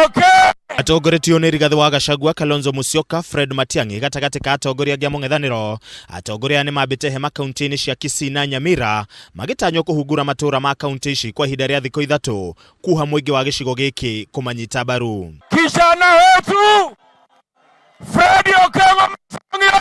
Tupokee. Atongoretio nĩ Rigathĩ wa Gachagua, Kalonzo Musyoka, Fred Matiang'i gatagatĩ ka atongoria angĩ a mũng'ethanĩro. Atongoria aya nĩmambĩte hema kaunti-inĩ cia Kisii na Nyamira magĩtanywo kũhungura matũũra ma kaunti ici kwa ihinda rĩa thikũ 3 kuha mũingĩ wa gĩcigo gĩkĩ kũmanyita mbaru. Kijana wetu Fred Okengo Matiang'i.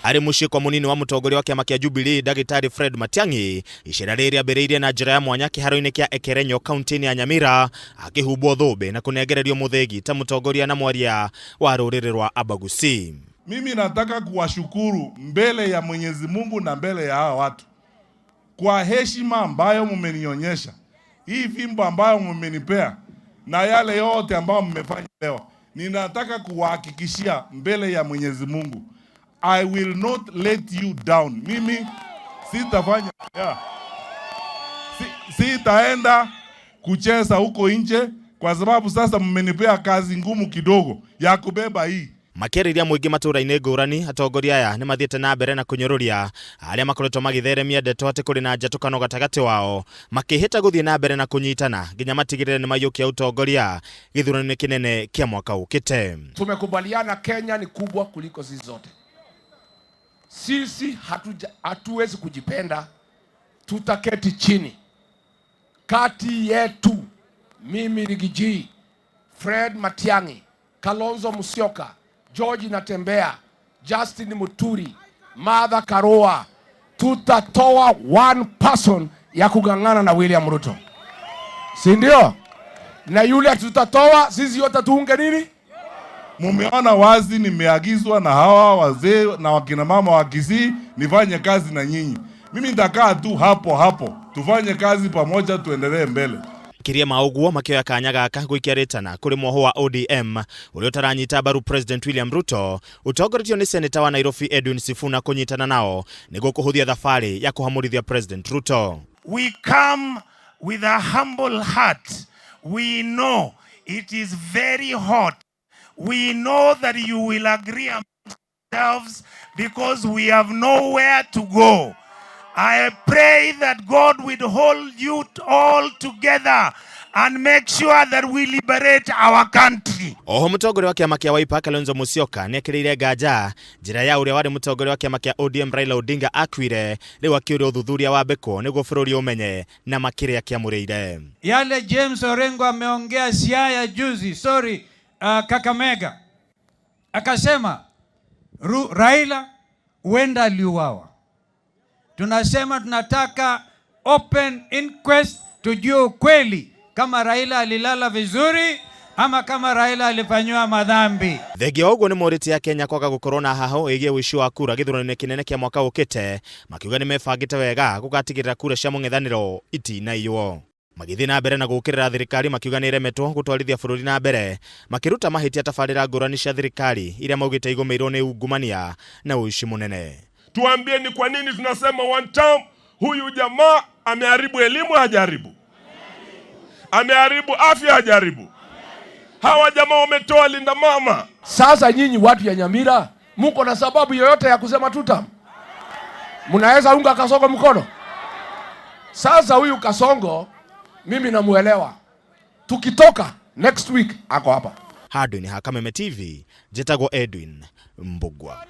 Arĩ mũciĩ kwa mũnini wa mũtongoria wa kĩama kĩa Jubilee Ndagĩtarĩ Fred Matiang'i, icera rĩrĩ rĩambĩrĩirie na njĩra ya mwanya kĩharo-inĩ kĩa Ekerenyo kaunti-inĩ ya Nyamira, akĩhumbwo thũmbĩ na kũnengererio mũthĩgi ta mũtongoria na mwaria wa rũrĩrĩ rwa Abagusi. Mimi nataka kuwashukuru mbele ya Mwenyezi Mungu na mbele ya hawa watu kwa heshima ambayo mmenionyesha, hii fimbo ambayo mmenipea na yale yote ambayo mmefanya leo. Ninataka kuwahakikishia mbele ya Mwenyezi Mungu, I will not let you down. Mimi sitafanya, yeah. Sitaenda kucheza huko nje kwa sababu sasa mmenipea kazi ngumu kidogo ya kubeba hii. Makĩarĩria mũingĩ matũũra-inĩ ngũrani, atongoria aya nĩ mathiĩte na mbere na kũnyũrũria arĩa makoretwo magĩtheremia ndeto atĩ kũrĩ na njatũkano gatagatĩ wao, makĩhĩta gũthiĩ na mbere na kũnyitana nginya matigĩrĩre nĩ maiyũkia ũtongoria gĩthurano-inĩ kĩnene kĩa mwaka ũkĩte. Tumekubaliana Kenya ni kubwa kuliko sisi zote. Sisi hatuwezi kujipenda, tutaketi chini kati yetu, mimi Riggy G, Fred Matiang'i, Kalonzo Musyoka, George Natembeya, Justin Muturi, Martha Karua, tutatoa one person ya kugangana na William Ruto, si ndio? Na yule tutatoa sisi wote tuunge nini? Mumeona wazi, nimeagizwa na hawa wazee na wakina mama wa Kisii nifanye kazi na nyinyi. Mimi nitakaa tu hapo hapo, tufanye kazi pamoja, tuendelee mbele. Makĩria ma ũguo, makĩoya kanya gaka gũikia rĩtana kũrĩ mwoho wa ODM ũrĩa ũtaranyita mbaru President William Ruto, ũtongoretio nĩ seneta wa Nairobi Edwin Sifuna, kũnyitana nao nĩguo kũhũthia thabarĩ ya kũhamũrithia President Ruto. We come with a humble heart. We know it is very hot. We know that you will agree among yourselves because we have nowhere to go. I pray that God will hold you all together and make sure that we liberate our country. Oho mũtongoria wa kĩama kĩa Wiper Kalonzo Musyoka nĩekĩrĩire nganja njĩra ya ũrĩa warĩ mũtongoria wa kĩama kĩa ODM Raila Odinga akuire, rĩu akĩũria ũthuthuria wambĩkwo nĩguo bũrũri ũmenye na makĩrĩa kĩamũrĩire. Yale James Orengo ameongea Siaya juzi, sorry, Kakamega, akasema Raila huenda aliuawa. Tunasema tunataka open inquest, tujue ukweli kama Raila alilala vizuri ama kama Raila alifanyiwa madhambi. Thengia wa ũguo nĩ morĩtie Akenya kwaga gũkorwo na hahũ ĩgiĩ ũici wa kura gĩthurano-inĩ kĩnene kĩa mwaka ũkĩte, makiuga nĩ mebangĩte wega gũgatigĩrĩra kura cia mũng'ethanĩro itinaiywo. Magĩthiĩ na mbere na gũũkĩrĩra thirikari, makiuga nĩ ĩremetwo gũtwarithia bũrũri na mbere, makĩruta mahĩtia tabarĩra ngũrani cia thirikari iria maugĩte igũmĩirwo nĩ ungumania na ũici mũnene. Tuambie ni kwa nini tunasema one term. Huyu jamaa ameharibu elimu, hajaharibu? Ameharibu afya, hajaharibu? Hawa jamaa wametoa linda mama. Sasa nyinyi watu ya Nyamira muko na sababu yoyote ya kusema tutam? Mnaweza unga Kasongo mkono? Sasa huyu Kasongo mimi namuelewa. Tukitoka next week ako hapa. Handũ-inĩ ha Kameme TV, njĩtagwo Edwin Mbugua.